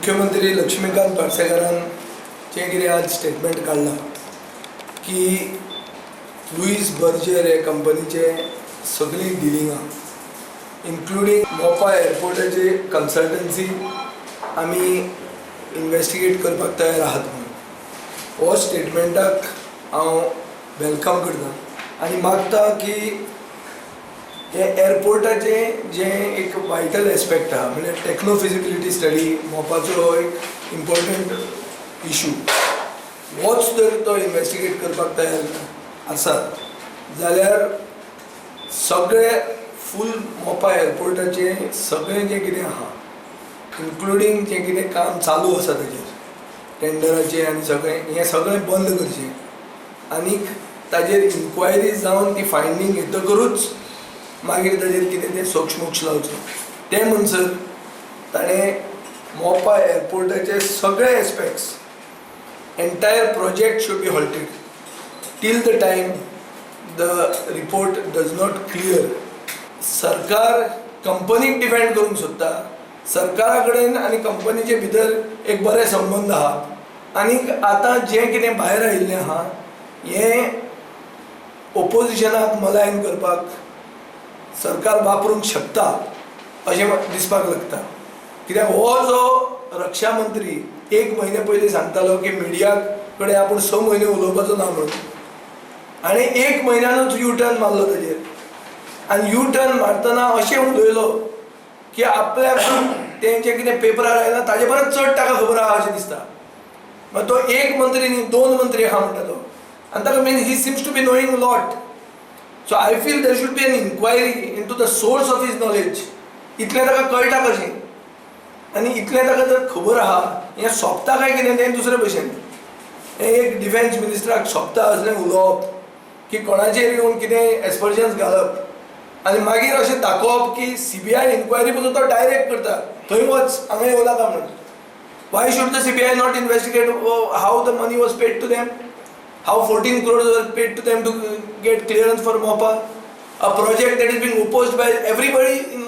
मुख्यमंत्री लक्ष्मीकांत पार्सेकारान जें कितें आज स्टेटमेंट काडलां की लुईस बर्जर हे कंपनीचे सगळीं डिलिंगां, इन्क्लुडींग मोपा एअरपोर्टाची कन्सल्टन्सी, आमी इन्वेस्टिगेट करपाक तयार आहात म्हणून, हो स्टेटमेंटाक हांव welcome करता आनी मागता की हे एअरपोर्टाचें जें एक वायटल एस्पेक्ट आहा, म्हणजे टेक्नो फिजिबिलिटी स्टडी, मोपाचो हो एक इम्पॉर्टंट इशू, होच जर तो इन्वेस्टिगेट करपाक तयार आसा जाल्यार सगळे फूल मोपा एअरपोर्टाचें सगळें जें कितें आहा, इन्क्लुडींग जें कितें काम चालू आसा ताजेर टेंडराचें आनी सगळें, हें सगळें बंद करचें आनीक ताजेर इन्क्वायरी जावन ती फायंडींग येतकरूच मागीर ताजेर कितें तें सोक्षमोक्ष लावचो. तें म्हणसर ताणें मोपा एअरपोर्टाचे सगळे aspects, entire project should be halted till the time the report does not clear. सरकार कंपनीक डिफेंड करूंक सोदता. सरकारा कडेन आनी कंपनीचे भितर एक बरे संबंद आहात आनीक आतां जें कितें भायर आयिल्लें आहा, हें ओपोजिशनाक मलायन करपाक सरकार वापरूंक शकता अशें दिसपाक लागता. कित्याक हो जो रक्षा मंत्री एक म्हयने पयलीं सांगतालो की मिडिया कडेन आपूण 6 म्हयने उलोवपाचो ना म्हणून, आनी एक म्हयन्यानूच यू टर्न मारलो ताजेर आनी यू टर्न मारतना अशें उलयलो की आपल्याक तें जें कितें पेपरार आयलां ताजे परस चड ताका खबर आहा अशें दिसता. मागीर तो एक मंत्री न्ही, दोन मंत्री आहा म्हणटा तो आनी ताका mean he seems to be knowing lot. So I feel there should be an inquiry into the source of his knowledge. इतलें ताका कळटा कशें आनी इतलें ताका जर खबर आहा, हें सोंपता काय कितें तें दुसरे भशेन. हें एक डिफेन्स मिनिस्टराक सोंपता असलें उलोवप की कोणाचेर येवन कितें एस्पर्जन्स घालप आनी मागीर अशें दाखोवप की सीबीआय इन्क्वायरी पसून तो डायरेक्ट करता, थंय वच, हांगा येवं नाका म्हणून. Why should the CBI not investigate how the money was paid to them? How 14 crores were paid to them to get clearance for Mopa, a project that is being opposed by everybody in